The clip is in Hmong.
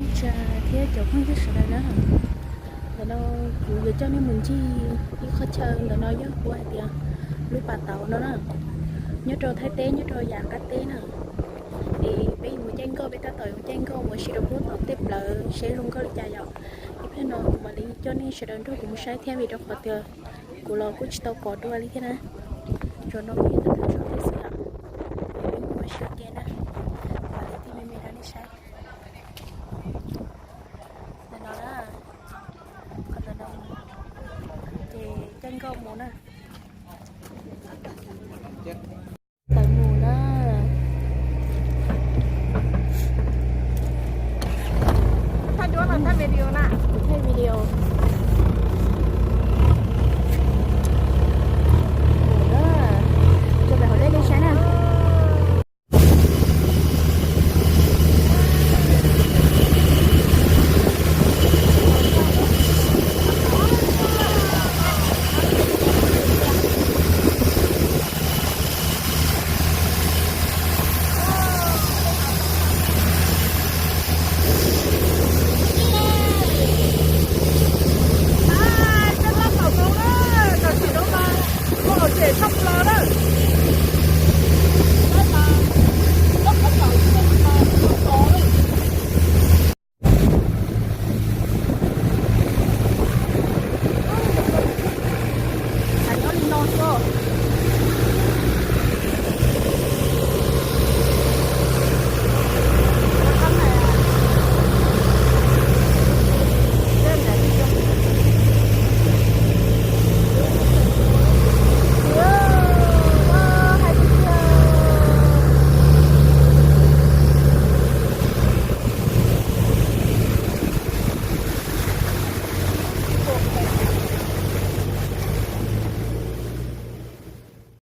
Tsa thiab cov phooj ywg sawv daws na, ntawm no kuv yuav coj nej mus ncig ib qhov chaw, ntawm no yog kuv hais tias lub pas tauv no na, nyob rau Thaib teb, nyob rau yam qab teb na. Es peb yuav mus caij nkoj, peb tab tom yuav caij nkoj mus ua si rau pem tod tej plawv seb zoo nkauj li cas yom. Ib pliag no kuv mam li coj nej sawv daws nrog kuv mus saib thiab, vim rau qhov tias kuv los kuj tsis tau pom dua li thiab na. Zaum no kuv yog tab tom zov thiab xwb yom. Peb mus ua si ua ke na, kuv mam li tig me me rau nej saib. Ntawm no na, qhov ntawm no ces caij nkoj mus na. Tawm mus na. Thaij duab los thaij video na? Kuv thaij video.